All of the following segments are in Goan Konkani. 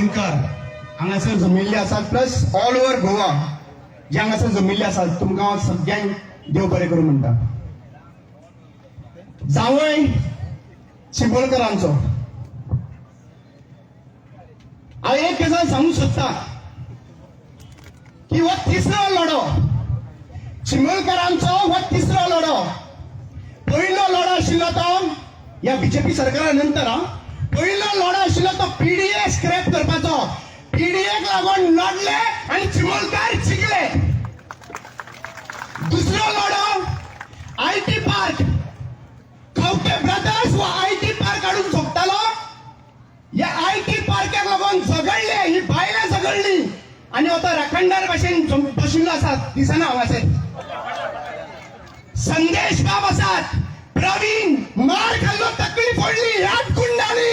आमोणकर हांगासर जमिल्ले आसात, प्लस ऑल ओव्हर गोवा जे हांगासर जमिल्ले आसात, तुमकां हांव सगळ्यांक देव बरें करूं म्हणटा. जावय चिंबोळकरांचो हांव एक गजाल सांगूंक सोदता की हो तिसरो लढो चिंबोळकरांचो, हो तिसरो लढो. पयलो लढो आशिल्लो तो ह्या बीजेपी सरकारा नंतर. हा, पयलो लढो आशिल्लो तो पीडीए स्क्रॅप करपाचो. पीडीएक लागून लढले आनी चिमोलकार जिखले. दुसरो लढो IT park. Khaunte brothers हो IT park हाडूंक सोदतालो. ह्या IT पार्काक लागून झगडले, ही बायलां झगडली आनी आतां राखणदार भाशेन बशिल्लो आसा, दिसना हांगासर. संदेश बाब आसात, प्रवीण मार खाल्लो, तकली फोडली ह्याच गुंडांनी,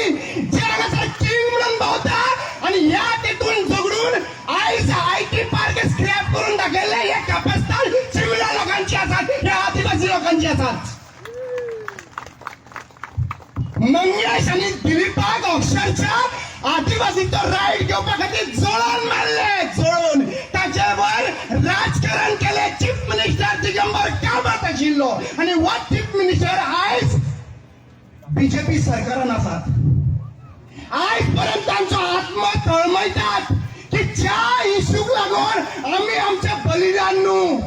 जे हांगासर किंग म्हणून भोंवता. आनी ह्या तेतून झगडून आयज IT park scrap करून दाखयल्ले. हे कापस्तान चिवला लोकांची आसात, हे आदिवासी लोकांची आसात. मंगेश आनी दिलीपाक अक्षरशः आदिवासीचो रायट घेवपा खातीर जळोवन मारले, जळोवन. ताचेवर राजकारण केले. चीफ मिनिस्टर दिगंबर कामत आशिल्लो आनी हो चीफ मिनिस्टर आयज बीजेपी सरकारान आसात. आयज पर्यंत तांचो आत्मा तळमळटात की ज्या इशूक लागून आमी आमचे बलिदान न्हू,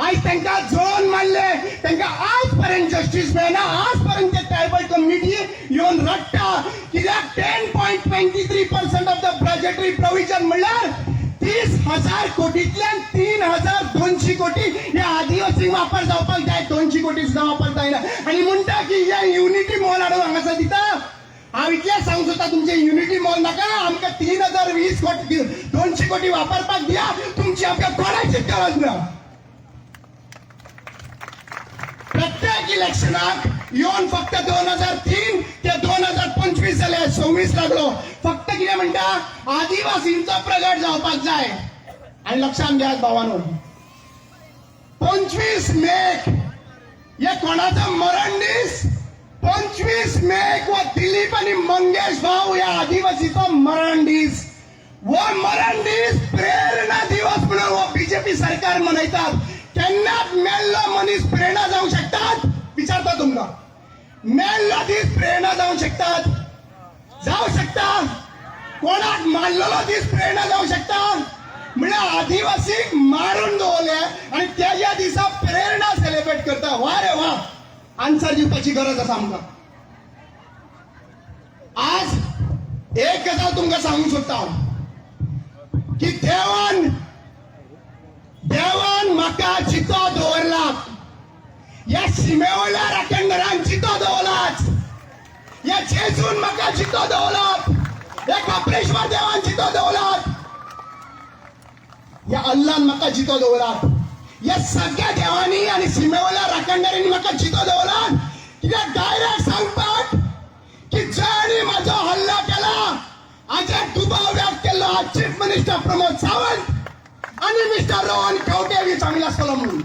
आयज तांकां जळोवन मारले, तांकां आज पर्यंत जस्टीस मेळना. आज पर्यंत ते ट्रायबल कम्युनिटी येवन रडटा, कित्याक 10.23% of the budgetary provision, म्हणल्यार 30,000 कोटीतल्यान 3200 कोटी हे आदिवासींक वापर जावपाक जाय. 200 कोटी सुद्दां वापर जायना आनी म्हणटा की हे युनिटी मॉल हाडून हांगासर दिता. हांव इतलें सांगूंक सोदता, तुमचे युनिटी मॉल नाका आमकां. 3020 कोटी, 200 कोटी वापरपाक दिया. तुमची आमकां कोणाची गरज ना. प्रत्येक इलेक्शनाक येवन फक्त 2003 ते 2025 जाले, 26 लागलो, फक्त कितें म्हणटा, आदिवासींचो प्रगट जावपाक जाय. आनी लक्षात घेयात भावानो, 25 मेक हे कोणाचो मरण दीस. 25 मेक हो दिलीप आनी मंगेश भाऊ ह्या आदिवासीचो मरण दीस. हो मरण दीस प्रेरणा दिवस म्हणून हो बीजेपी सरकार मनयतात. केन्नाच मेल्लो मनीस प्रेरणा जावंक शकतात? विचारता तुमकां, मेल्लो दीस प्रेरणा जावंक शकतात? जावं शकता? कोणाक मारलेलो दीस प्रेरणा जावंक शकता? म्हणल्यार आदिवासीक मारून दवरले आनी त्या दिसा प्रेरणा सेलिब्रेट करता. वा रे वा! आन्सर दिवपाची गरज आसा आमकां. आज एक गजाल तुमकां सांगूंक सोदता हांव की देवान देवान म्हाका जितो दवरला, ह्या शिमे वयल्या राखणदारान जितो दवरलाच, ह्या जेजून म्हाका जितो दवरलात, ह्या खाप्रेश्वर देवान जितो दवरलात, ह्या अल्लान म्हाका जितो दवरलात. ह्या सगळ्या देवांनी आनी शिमे वयल्या राखणदारांनी म्हाका जितो दवरलात. कित्याक डायरेक्ट सांगपाक की ज्यांनी म्हाजो हल्ला केला, हाजेर दुबाव व्यक्त केल्लो हा चीफ मिनिस्टर प्रमोद सावंत आनी मिस्टर रोहन खंवटे बी चांगला आसतलो म्हणून.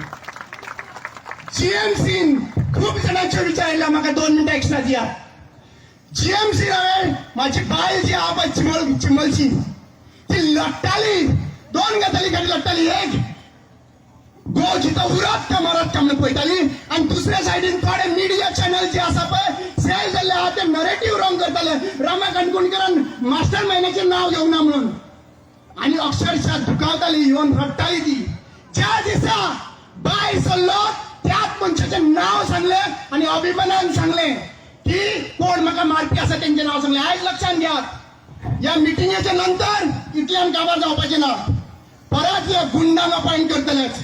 जीएमसीन खूब जाणांचे विचार, म्हाका 2 मिनटां एक्स्ट्रा दिया. जीएमसी हांवें म्हाजी बायल जी आहा पळय चिमल, चिमलची, ती लडटाली. दोन गजाली खातीर लडटाली. एक, गो जितो उरत का मरत का म्हणून पळयताली आनी दुसऱ्या सायडीन थोडे मिडिया चॅनल जे आसा पळय सेल जाल्ले आहा, ते नरेटीव रॉंग करताले, रमा काणकोणकरान मास्टर मायंडाचें नांव घेवंक ना म्हणून. आनी अक्षरशः दुखावताली, येवन रडटाली ती. ज्या दिसा भायर सरलो, त्याच मनशाचें नांव सांगलें आनी अभिमानान सांगलें की कोण म्हाका मारपी आसा तेंचें नांव सांगलें. आयज लक्षात घेयात, ह्या मिटिंगेच्या नंतर इतल्यान काबार जावपाचें ना. परत हे गुंडांक अपॉयंट करतलेच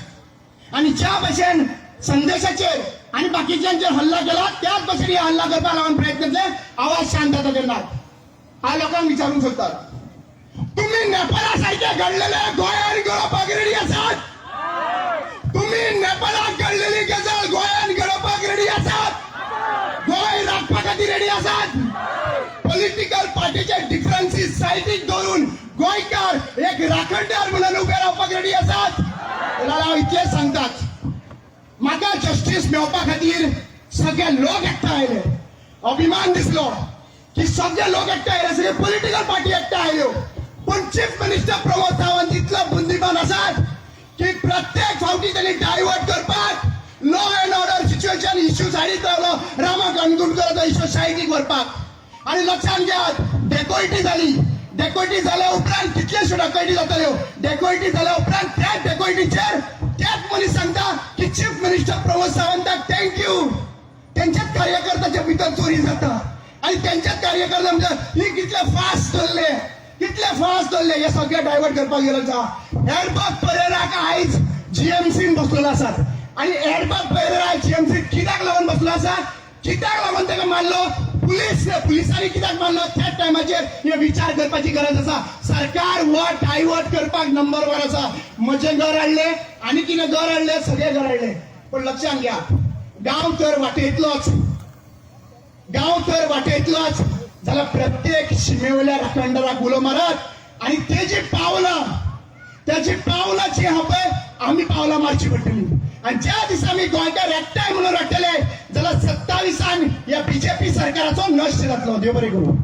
आनी ज्या भशेन संदेशाचेर आनी बाकीच्यांचेर हल्ला केला, त्याच भशेन हे हल्ला करपाक लागून प्रयत्न केले. आवाज शांत जाता तेन्ना हा लोकांक विचारूंक सोदतात, तुम्ही नेपाळा सारखे घडलेले गोंयान घडोवपाक रेडी आसात? तुम्ही नेपाळाक घडलेली गजाल गोंयान घडोवपाक रेडी आसात? गोंय राखपा खातीर रेडी आसात? पॉलिटिकल पार्टीचे डिफरन्सीस सायडीक दवरून गोंयकार एक राखणदार म्हणून उबे रावपाक रेडी आसात? जाल्यार हांव इतलेंच सांगतात, म्हाका जस्टीस मेळपा खातीर सगळे लोक एकठांय आयले. अभिमान दिसलो की सगळे लोक एकठांय आयले, सगळे पॉलिटिकल पार्टी एकठांय आयल्यो. पूण चीफ मिनिस्टर प्रमोद सावंत इतलो बुद्धिमान आसात की प्रत्येक फावटी त्यांनी डायवर्ट करपाक law and order situation issue सायडीक रावलो रामा काणकोणकराचो इश्यू सायडीक व्हरपाक. आनी लक्षात घेयात, डेकोयटी जाली. डेकोयटी जाल्या उपरांत कितल्योश्यो डेकोयटी जाताल्यो. डेकोयटी जाल्या उपरांत त्याच डेकोयटीचेर त्याच मनीस सांगता की चीफ मिनिस्टर प्रमोद सावंताक thank you. त्यांच्याच कार्यकर्त्याच्या भितर चोरी जाता आणि त्यांच्याच कार्यकर्ते म्हणजे ही कितले फास्ट धरले, कितले फास्ट धरले, हे सगळे डायवर्ट करपाक गेलो आसा. एडबर्ग परेराक आयज जीएमसीन बसलेलो आसात आणि एडबर्ग परेरा जीएमसी कित्याक लागून बसलो आसा, कित्याक लागून ताका मारलो, पुलिसांनी कित्याक मारलो, त्याच टायमाचेर हे विचार करपाची गरज आसा. सरकार हो डायवर्ट करपाक नंबर वन आसा. म्हजें घर हाडलें आनी कितें घर हाडलें, सगळें घर हाडलें. पण लक्षात घ्या, गांव तर वाटेंतलोच, गांव तर वाटेंतलोच जाल्यार प्रत्येक शिमेवयल्या राखणदाराक उलो मारात आणि तेजी पावलां, त्याची पावलां जी आहा पळय, आमी पावलां मारची पडटली. आणि ज्या दिसा आमी गोंयकार एकठांय म्हणून रडटले जाल्यार 27 ह्या बीजेपी सरकाराचो नश्ट जातलो. देव बरें करूं.